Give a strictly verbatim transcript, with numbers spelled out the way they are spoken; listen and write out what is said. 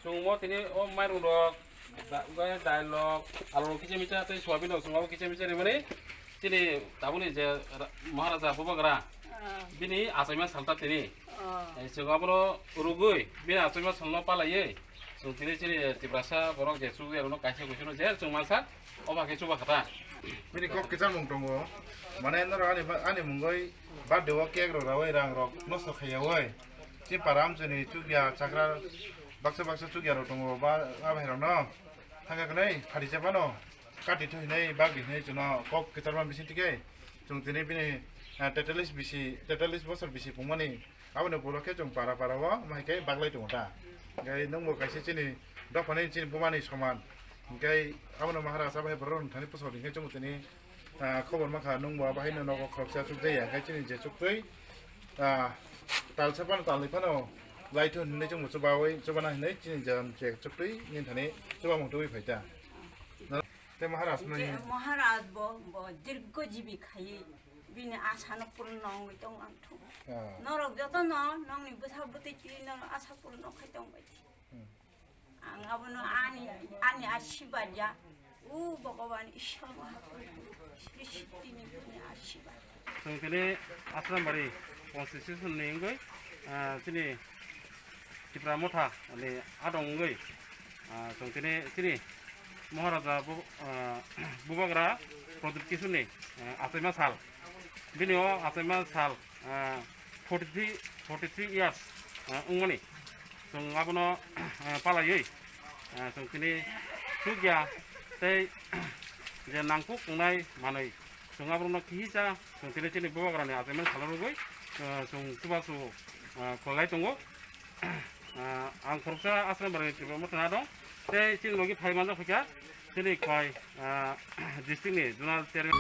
Chwng mo tini o mairung rok, da-, bai dal rok, alu rok kisa misa tei soyabin rok chwng abo kisa misa rimani. Chini tabukni je ra-, Maharaja Bubagra, bini achaima salta tini. Eh, chwng abono rwgwi bini achaima salno palaiwi chwng tini chini Tiprasa borok je chukjak rokno kaisa kuisano je chwng mansa. Oba khe chuba khata. Bini kok kichar mung tongo. Mane norok ani ba-, ani mungoi birthday o cake rok rawi rang rok nosto khaiyawi. Chi param chini chukya chakra baksa baksa chukya rok tongo ba abai rok no. Thangka kwnai phari chapano. Kati thu hinai bag hinai chuno kok kichar ma bising tike. Chung tini bini, ah, tetallis bisi, tetallis bosor bisi pungmani. Aboni ulo khe chwng para para o, omo hai khe baglai tongo ta. Hingkhe nwngbo kaisa chini dophani chini bumani soman. Hingkhe abono Maharaja bai borok rok thani pusok hingkhe chwngbo tini, ah, khobor mankha nwngbo abo haino nogo khoroksa chukjaya. Hingkhe chini je chuktwi, ah, talsa phano talnwi phano laithon hinwi chwngbo chubawi chubana hinwi chini jam je chuktwi nini thani chubamung tubui phaita. Tei Maharaj nai. Je Maharaj bo, bo dirgo jibi khai bini asano purno wngwi tong ang thu. Ah. Norok joto no nongni bwsa bwtwi twi norok asa purno khai tong bai. Hmm. Ang abono ani, ani asibad ya. O Bhogoban Ishwar Mahaprabhu Srishti ni bini asibad. Chwng tini Asrambari constitution ni wngwi, ah, chini Tipra Motha ni adong wngwi, ah, chwng tini chini Maharaja Bu-, ah, Bubagra Pradip Kishore ni, ah, achaima sal. Bini o achaima sal, ah, forty three, forty three years, ah, wngmani. Chwng abono, ah, palaiwi, ah, chwng tini chukya tei je nangkuk wngnai manwi. Chwng aborokno kihisa, chwng tini chini Bubagrani achaimani salo rwgwi, ah, chwng chubachu, ah, kholai tongo. Ah, ang khoroksa Asrambari Tipra Motha ni adong, tei chini logi phai manjak phaikha chini khwlai, ah, district ni zonal chairman.